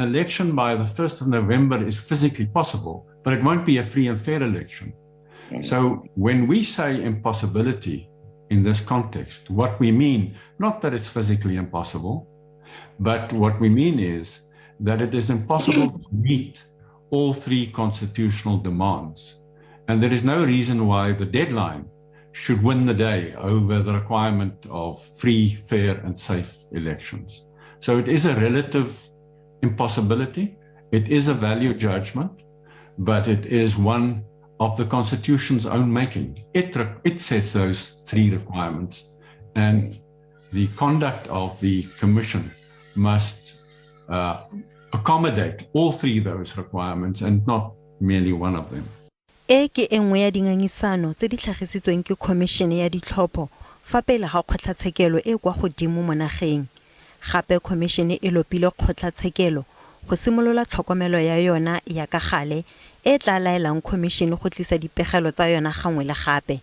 Election by the 1st of November is physically possible, but it won't be a free and fair election. So when we say impossibility in this context, what we mean, not that it's physically impossible, but what we mean is that it is impossible to meet all three constitutional demands. And there is no reason why the deadline should win the day over the requirement of free, fair, and safe elections. So it is a relative impossibility. It is a value judgment, but it is one of the Constitution's own making. It sets those three requirements, and the conduct of the Commission must accommodate all three of those requirements and not merely one of them. E ke e nngwe ya dingangisano tse di tlhagisitsweng ke Khomišene ya Ditlhopho fa pele ga Kgotlatshekelo e e kwa Godimo mo nageng. Gape khomišene e lopile kgotlatshekelo go simolola tlhokomelo ya yona ya ka gale e e tla laelang khomišene go tlisa dipegelo tsa yona gangwe le gape.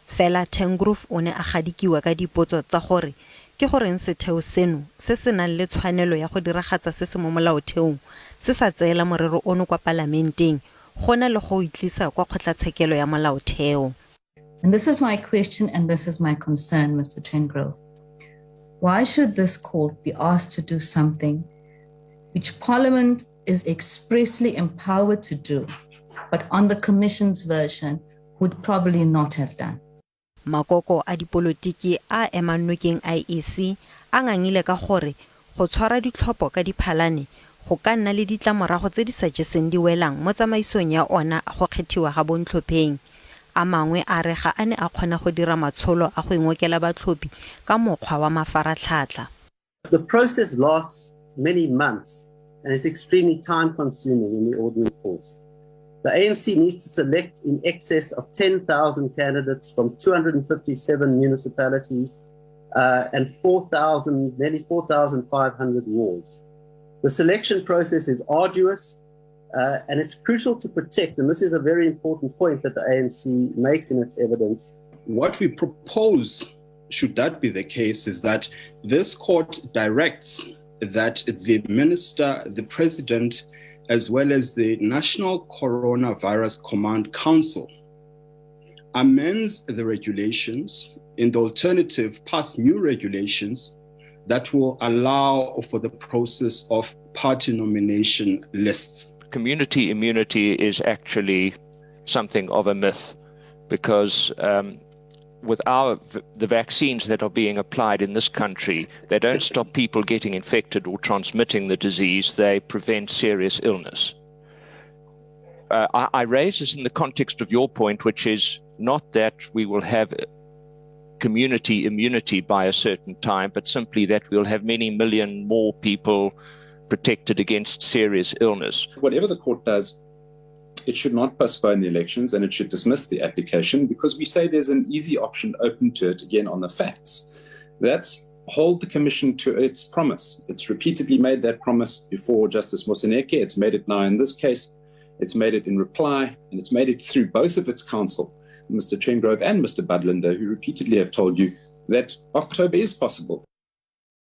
Fela Trengrove o ne a gadikiwa ka dipotso tsa gore ke goreng setheo seno se se nang le tshwanelo ya go diragatsa se se mo molaotheong se sa tseela morero ono kwa palamenteng gona le go o tlisa kwa kgotlatshekelo ya molaotheo. And this is my question and this is my concern, Mr. Trengrove. Why should this court be asked to do something which Parliament is expressly empowered to do, but on the Commission's version would probably not have done? Makoko a dipolotiki a a emang nokeng IEC a ngangile ka gore go tshwara ditlhopho ka Diphalane go ka nna le ditlamorago tse di sa jeseng di welang mo tsamaisong ya ona a go kgethiwa ga bontlhopheng. A mangwe a re ga a ne a kgona go dira matsholo a go ingokela batlhophi ka mokgwa wa mafaratlhatlha. The process lasts many months and is extremely time consuming in the ordinary course. The ANC needs to select in excess of 10,000 candidates from 257 municipalities and 4,000, nearly 4,500 wards. The selection process is arduous and it's crucial to protect, and this is a very important point that the ANC makes in its evidence. What we propose, should that be the case, is that this court directs that the minister, the president, as well as the National Coronavirus Command Council amends the regulations, in the alternative, pass new regulations that will allow for the process of party nomination lists. Community immunity is actually something of a myth because with the vaccines that are being applied in this country, they don't stop people getting infected or transmitting the disease, they prevent serious illness. I raise this in the context of your point, which is not that we will have community immunity by a certain time, but simply that we'll have many million more people protected against serious illness. Whatever the court does, it should not postpone the elections and it should dismiss the application, because we say there's an easy option open to it, again, on the facts. That's hold the Commission to its promise. It's repeatedly made that promise before Justice Moseneke. It's made it now in this case. It's made it in reply, and it's made it through both of its counsel, Mr. Trengrove and Mr. Budlender, who repeatedly have told you that October is possible.